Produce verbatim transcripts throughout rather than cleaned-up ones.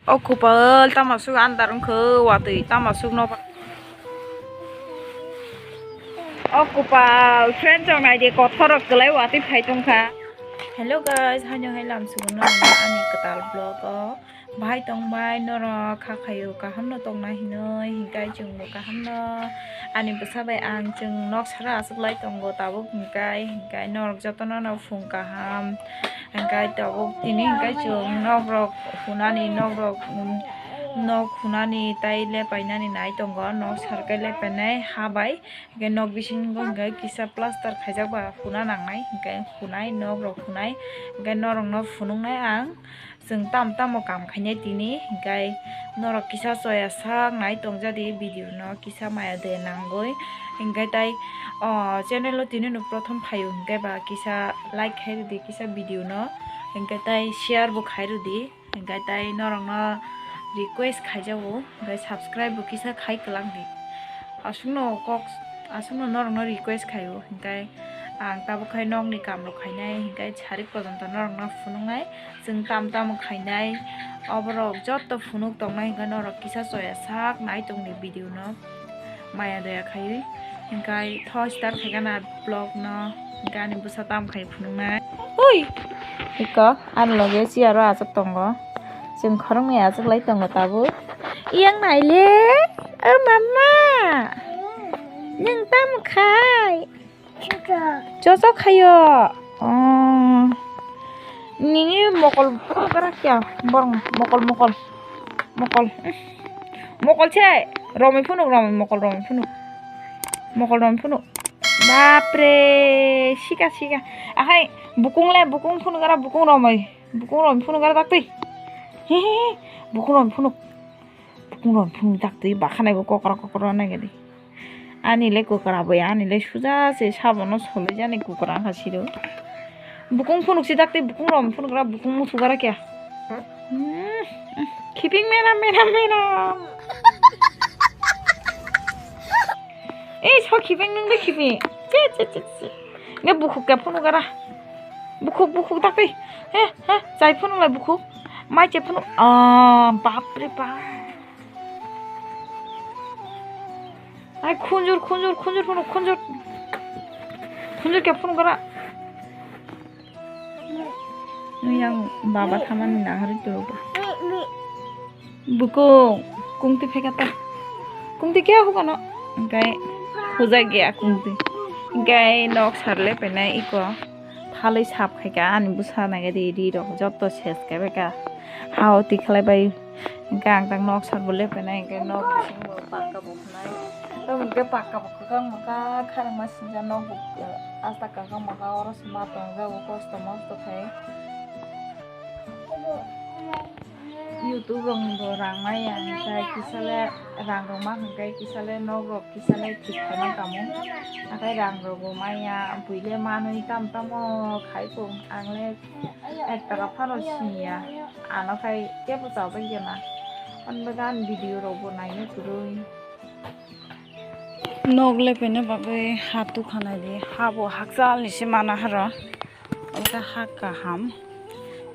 O kupal tamo suk andar wngkha, watwi tamo suk no. O kupal friend chong nai di, kothor rok kwlai watwi phai tongkha. Hello guys, haino hai lam sugo no ani kwtal vlog o. Bahai tongbai norok, kha khaio kaham no tongna hinoi, hinkai chwngbo kaham no ani bwsa bai ang chwng nok sara aswk lai tongo tabuk hinkai, hinkai norok jotono no phung kaham. Hingkai tabuk tini hingkai chwng nok rok hunani, nok rok, um, nok hunani tai lepainani nai tongo, nok sarkai lepainai ha bai. Hingkai nok bisingo hingkai kisa plaster khaijak ba huna nangnai, hingkai hunai, nok rok hunai, hingkai norok no phunuknai ang, chwng tam tamo kam khainai tini, hingkai norok kisa choya sak nai tongjadi video no. Kisa maya de nangoi. Hingke tai, o, channel o tini no prothom phaio hingke ba kisa like khai rwdi kisa video no. Hingke tai share bo khai rwdi. Hingke tai norok no request khaijago. Hingke subscribe bo kisa khai kwlangdi. Aswkno kok, aswkno norok no request khaio. Hingke ang tabuk khai nokni kam rok khainai. Hingke sarik pojonto norok no phunuknai. Chwng tam tamo khainai, oborok jotto phunuk tongnai hwnkhe norok kisa choya sak nai tongdi video no, maya daya khaiwi. Hingkai tho start khaikha na vlog no, hingkhe ani bwsa tam khai phunuknai. Ui! Iko ani loge chair o achuk tongo. Chwng khoroknwi achuk lai tongo tabuk. Yang naile, o mama! Nwng tamo khai? Chochok khaio. Oh. Nini mokol phunuk gara kya? Borong mokol, mokol. Mokol. Mokol se. Romwi phunuk, romwi mokol, romwi phunuk. Mokol romwi phunuk. Bapre. Sika, sika. Akhai bukung le, bukung phunuk gara, bukung romwi. Bukung romwi phunuk gara daktwi. He, he, he. Bukung romwi phunuk. Bukung romwi phunuk daktwi. Bakhanai bo kokra, kokra nai gadi. Ani le kwkra bai, ani le suja se sabono soloi jani kwkra wngkha siro. Bukung phunuk si dakti bukung rom phunuk ra bukung muthuk gara kya. Hmm, hmm. Khiping menam, menam, menam. Ei so khiping nung de khiping. Che, che, che, che. Nge bukhuk kya phunuk gara. Bukhuk, bukhuk dakti. He, he, chai phunuk lai bukhuk. Mai che phunuk. Ah, bap re bap. Ai khunjur, khunjur, khunjur phunuk, khunjur. Khunjur khe phunuk gara. Nui yang baba thamani naharwi turo. Bukung, kungti phekata. Kungti khe hukano. Hingkai hujai gaya kungti. Hingkai nok sarle penai iko. Phalwi sap khaika ani bwsa naikhe ri, ri rok jotto ses khaibeka. Hao tikhlai bai. Hingke ang tak nok sar bo lepenai, hingke nok bisingo pakka bo khwnai. Tamo hingke pakka bo kwbangma kha, kharangma sinjak nok bo, ah, asta kwbangma kha, oro se ma tongjago kosto mosto khai. YouTube rok ni bo rang maya, hingke kisa le rang rok ma hingke kisa le nok rok kisa le thik khaima tamo. Hathai rang rok bo maya, bui le manwi tamo tamo khai kung, ang le ek taka phano siniya. Ano khai tebo chajak ya na. Hwnba gan video rok bo naina kwrwi. Nok lepaina bagwi ha tukha nai di. Ha bo hakchal ni se mana haro. Oka ha kaham.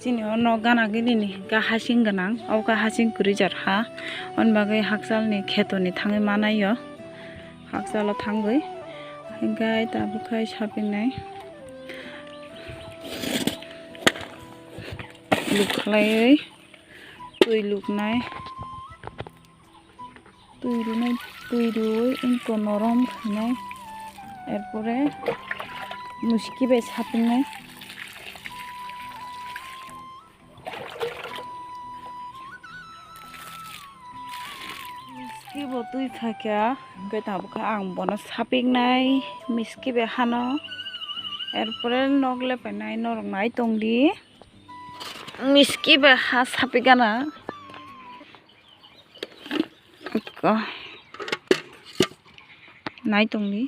Chini o nok gana gini ni ga hasing gwnang. Oka hasing kwrwi jar ha. Hwn bagwi hakchal ni kheto ni thangwi manai o. Hakchal o thangwi. Hingkai tabuk khai shopping nai. Luk khlaiwi twi luknai, twi rwnai, twi rwui wngkha norom khainai, erpore muski bai sapingnai. Miski bo twi phaikha, hwnkhe tabukhe ang bono sapiknai, miski bai hano, erpore nok lepainai norok nai tongdi. Miski bai ha sapi gana. Ekka. Nai tongdi.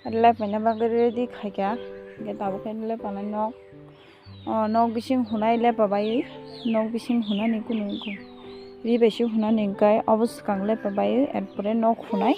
Lepaina bagwi ready khaikha, hingke tabuk khe lepanai nok. O nok bising hunai lepa bai, nok bising hunani kunu wngkha. Ri bai se hunani hingke obo swkang lepa bai, erpore nok hunai.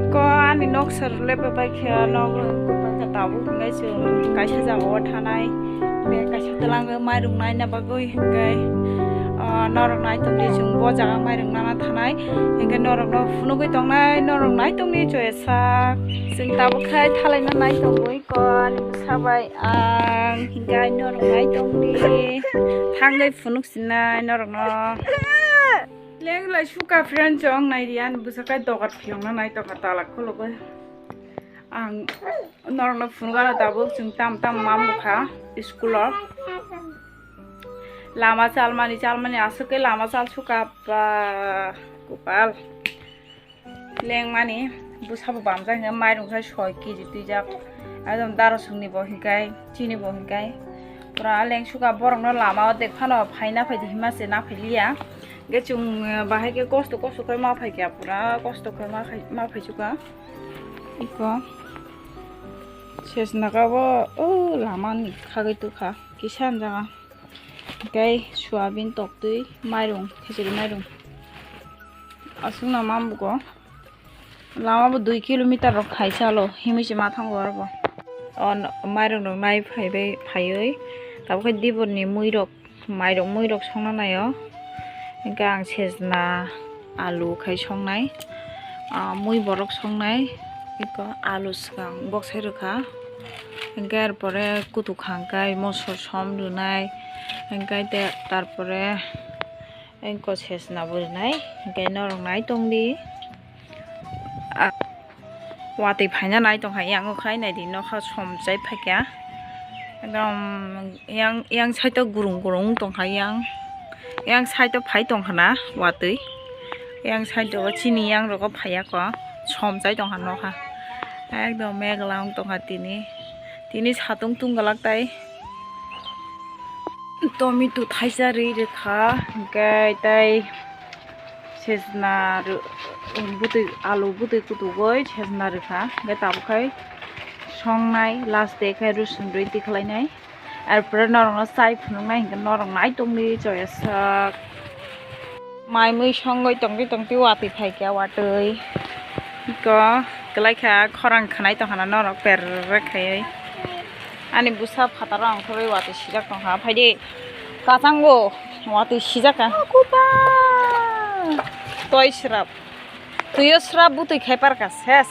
Ko ani nok sar lepe bai khe nok wngkha tabuk hingke chwng kaisa jaga o thanai, be kaisa twlang o mairung naina bagwi hingke, ah, norok nai tongdi chwng bo jaga mairung nana thanai, hingke norok no phunugwi tongnai, norok nai tongdi choya sak chwng tabuk khai thalaina nai tongwi ko ani bwsa bai ang hingke norok nai tongdi thangwi phunuk sinai norok no. Leng lai suka friend chong nai ri ani bwsa kai dogar phiyong na nai tongkha tala khulugwi. Ang norokno phunukgano tabuk chwng tam tam mam bwkha school o. Lama chalmani chalmani aswk khe lama chal suka ba kopal. Lengmani bwsabo bamjak hwnkhe mairung sai soi kg twijak. Ekdom darosongni bo hwnkhe chini bo hwnkhe. Pura leng suka borokno lama o dek phano phaina phaidi hima se na phailiya. Hwnkhe chwng, eh, bahai khe kosto kosto khe ma phaikha, pura kosto khe ma khai, ma phaichukha. Iko sesnaka bo o lama ni khagwi tukha kisa jaga. Hwnkhe soyabin toktwi mairung, khichiri mairung. Aswkno mambugo. Lama bo dui kilometer rok khai salo, himwi se ma thango aro bo. O no-, mairung rok nai phaibai, phaiwi. Tabukhe diborni mui rok, mairok mui rok songna naio. Hwnkhe ang sejna, alu khai songnai. Ah, mui borok songnai. Eko alu swkang boksai rwkha. Hwnkhe er pore kutuk hangkai moso som rwnai. Hwnkhe te tarpore Engko sesna bo rinai, hingke norok nai tongdi. Ah, watwi phaina nai tongkha, yang o khai naidi, nokha somchai phaikha. Ekdom yang, yang side o gurung gurung tongkha yang. Yang side o phai tongkha na watwi. Yang side o chini yang rogo phaiya kho, somchai tongkha nokha. Ekdom megla wng tongkha tini. Tini satung tunggalak tai. Tomato thaisa ri rwkha, hwnkhe tei sejna rw-, bwtwi, alu bwtwi kutugwi sejna rwkha, hwnkhe tabuk khai songnai, last day khai rwsong rwi tikhlainai. Arpore norokno chai phunuknai hwnkhe norok nai tongdi choya sak. Mai mui songwi tongtwi tongtwi watwi phaikha watwi. Iko kwlaikha khorang khwnai tongkhana norok perrek khaiwi. Ani bwsa phataro ang khorwi watwi sijak tongkha. Phaidi kwchango watwi sijakha. Toi srap. Twio srap bwtwi khai parkha ses.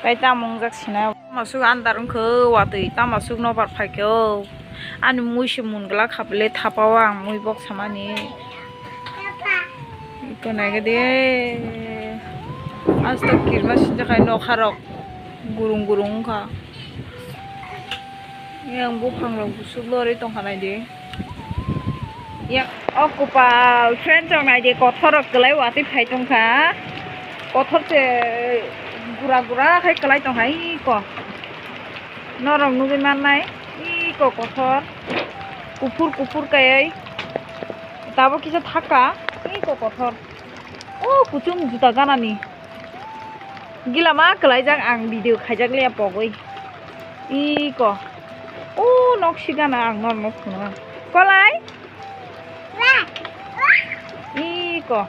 Tai tamo wngjak sinai. Tamo aswk andar wngkha watwi, tamo aswk nobar phaikha o. Ani mui se mun glak kha bele thapa o ang mui bok samani. Iko naikhe de. Aswk kirima sinjak hai nokha rok gurung gurung wngkha. Yang buphang rok bwswk lorwi tongkha naidi. Yang o kwpal friend rok naidi, kothor rok kwlai watwi phai tongkha. Kothor se gura gura khai kwlai tongkha iko. Norok nugwi mannai iko kothor. Kuphur kuphur kaiwi. Tabuk kisa thaka iko kothor. O kuchung juta ganani. Gila ma kwlaijak ang video khaijak le pogwi. Iko. O nok sigana ang norok no phunukha. Kolai? Iko.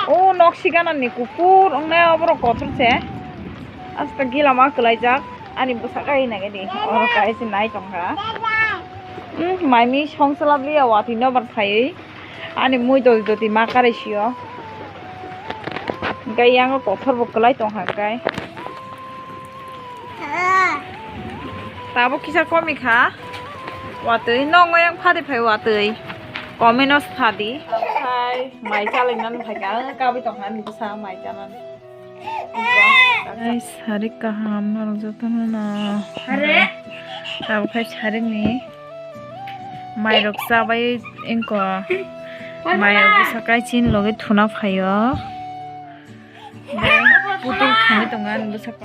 O nok siganani kuphur wngnai oborok kothor se. Asta gila ma kwlaijak. Ani bwsaka hinai di. Oro kaisa nai tongkha. Hmm, maimi songchwlap liya watwi nobar phaiwi. Ani mui doti doti ma karai sio. Hwnkhe yango kothor bo kwlai tongkha hwnkhe. Tabuk kisa komi kha. Watwi nongo yang phadi phai watwi. Komi no sadi. Hai, mai chalai nang phai ka. Ang kabui tong han bwsa mai chanani. Ai, sari kaham norok jotono no. Are. Tabuk khai sari ni. Mai rok chabai engko. Mai rok bwsa kai chin loge thuna phaio. Putul thungwi tongo ani bwskango.